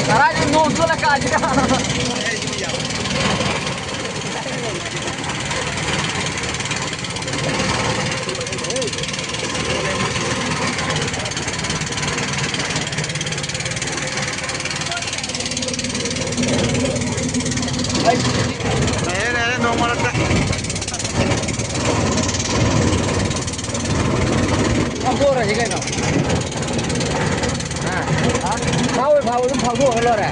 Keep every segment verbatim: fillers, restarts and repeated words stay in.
ꯀꯗꯥꯏꯗꯩ ꯅꯣꯡ ꯆꯣꯠꯂ ꯀꯥꯟꯁꯤꯗ꯫ ꯂꯩꯔꯦ, ꯂꯩꯔꯦ, ꯅꯣꯡ ꯃꯔꯛꯇ꯫ ꯐꯥꯎꯗꯣꯛꯑꯔꯁꯤ ꯀꯩꯅꯣ꯫ ꯍꯥ? ꯍꯥ? ꯐꯥꯎꯋꯦ, ꯐꯥꯎꯋꯦ, ꯑꯗꯨꯝ ꯐꯥꯎꯗꯣꯛꯑꯒ ꯂꯣꯏꯔꯦ꯫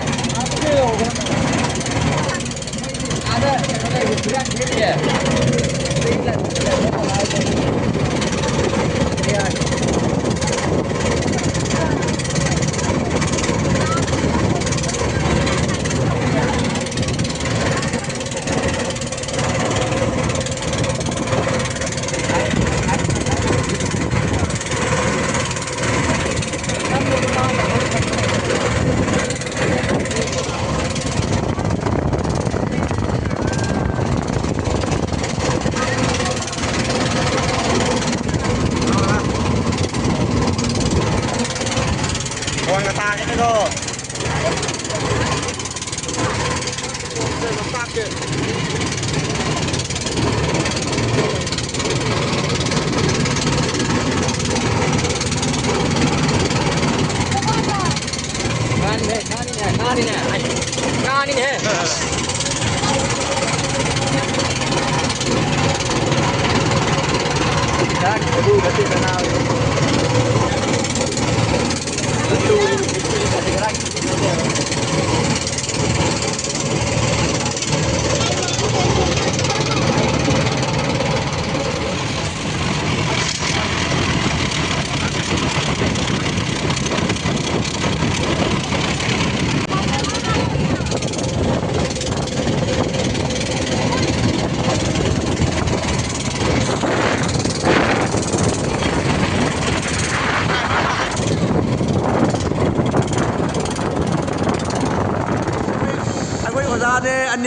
ꯑꯥꯗ ꯀꯩꯅꯣ ꯂꯩꯕ, ꯐꯤꯔꯥꯟ ꯊꯤꯔꯤꯌꯦ꯫ ꯐꯣꯟꯒ ꯇꯥꯒꯦ ꯍꯥꯏꯔꯣ? ꯀꯥꯅꯤꯅꯦ, ꯀꯥꯅꯤꯅꯦ, ꯀꯥꯅꯤꯅꯦ, ꯑꯩ, ꯀꯥꯅꯤꯅꯦ꯫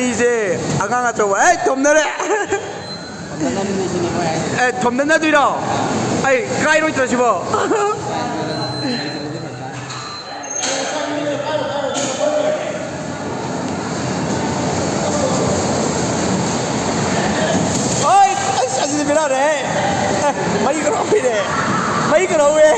ꯑꯩꯁꯦ ꯑꯉꯥꯡ ꯑꯆꯧꯕ, ꯑꯦ, ꯊꯣꯝꯅꯔꯦ꯫ ꯑꯦ, ꯊꯣꯝꯗꯅꯗꯣꯏꯔꯣ? ꯑꯩ ꯀꯥꯏꯔꯣꯏꯗ꯭ꯔꯣ ꯁꯤꯕꯣ? ꯍꯣꯏ, ꯑꯁ, ꯑꯁꯤꯗꯤ ꯕꯦꯔꯥꯅꯦ꯫ ꯑꯦ, ꯃꯩ ꯀꯔꯣ ꯍꯧꯏꯅꯦ꯫ ꯃꯩ ꯀꯔꯣ ꯍꯧꯋꯦ꯫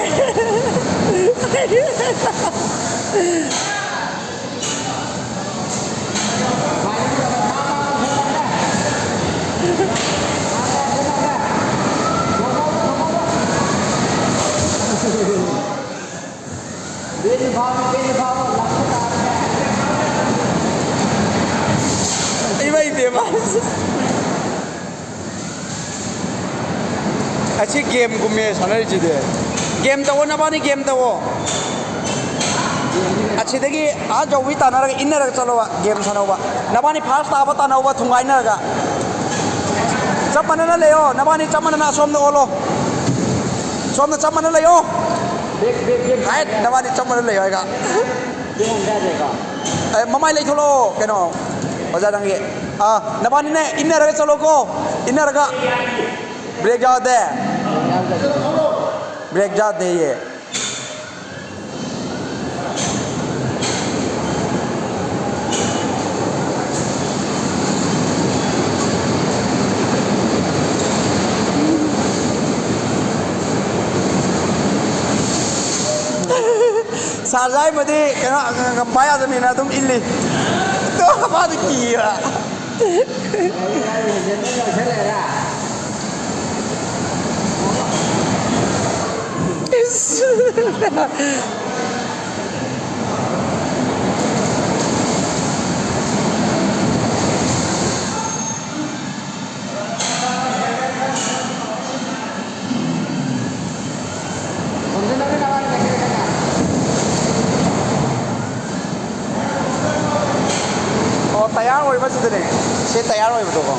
ꯏꯃꯥꯏ ꯄꯦꯝꯃ꯫ ꯑꯁꯤ ꯒꯦꯝꯒꯨꯝꯃꯦ ꯁꯥꯟꯅꯔꯤꯁꯤꯗꯤ꯫ ꯒꯦꯝ ꯇꯧꯋꯣ ꯅꯕꯥꯅꯤ, ꯒꯦꯝ ꯇꯧꯋꯣ꯫ ꯑꯁꯤꯗꯒꯤ ꯑꯥ ꯖꯧꯕꯤ ꯇꯥꯟꯅꯔꯒ ꯏꯟꯅꯔꯒ ꯆꯠꯂꯣꯕ, ꯒꯦꯝ ꯁꯥꯟꯅꯧꯕ꯫ ꯅꯕꯥꯅꯤ ꯐꯥꯔꯁ ꯇꯥꯕ ꯇꯥꯟꯅꯧꯕ ꯊꯨꯡꯒꯥꯏꯅꯔꯒ꯫ ꯆꯞ ꯃꯥꯟꯅꯅ ꯂꯩꯌꯣ, ꯅꯕꯥꯅꯤ ꯆꯞ ꯃꯥꯟꯅꯅ ꯑꯁꯣꯝꯗ ꯑꯣꯜꯂꯣ꯫ ꯁꯣꯝꯗ ꯆꯞ ꯃꯥꯟꯅ ꯂꯩꯌꯣ꯫ Bag, bag, bag. ꯍꯥꯏꯠ, ꯅꯕꯥꯅꯤ ꯆꯞ ꯃꯥꯟꯅ ꯂꯩꯌꯣ ꯍꯥꯏꯒ꯫ ꯕꯦꯛ ꯍꯟꯊꯗꯦꯀꯣ꯫ ꯑꯦ, ꯃꯃꯥꯏ ꯂꯩꯊꯣꯛꯂꯛꯑꯣ, ꯀꯩꯅꯣ, ꯑꯣꯖꯥ ꯅꯪꯒꯤ꯫ ꯑꯥ, ꯅꯕꯥꯅꯤꯅꯦ, ꯏꯟꯅꯔꯒ ꯆꯠꯂꯣꯀꯣ, ꯏꯟꯅꯔꯒ꯫ ꯕ꯭ꯔꯦꯛ ꯌꯥꯎꯗꯦ꯫ ꯕ꯭ꯔꯦꯛ ꯌꯥꯎꯗꯦ꯫ ꯕ꯭ꯔꯦꯛ ꯌꯥꯗꯦꯌꯦ꯫ ꯁꯥꯔ ꯖꯥꯏꯃꯗꯤ ꯀꯩꯅꯣ, ꯄꯥꯏ ꯌꯥꯗꯕꯅꯤꯅ ꯑꯗꯨꯝ ꯏꯜꯂꯤ꯫ ꯑꯗꯣ ꯃꯥꯗꯤ ꯀꯤꯌꯦꯕ꯫ ꯑꯣ, ꯇꯌꯥꯔ ꯑꯣꯏꯕ ꯁꯤꯗꯅꯦ꯫ ꯁꯤ ꯇꯌꯥꯔ ꯑꯣꯏꯕꯗꯣꯀꯣ꯫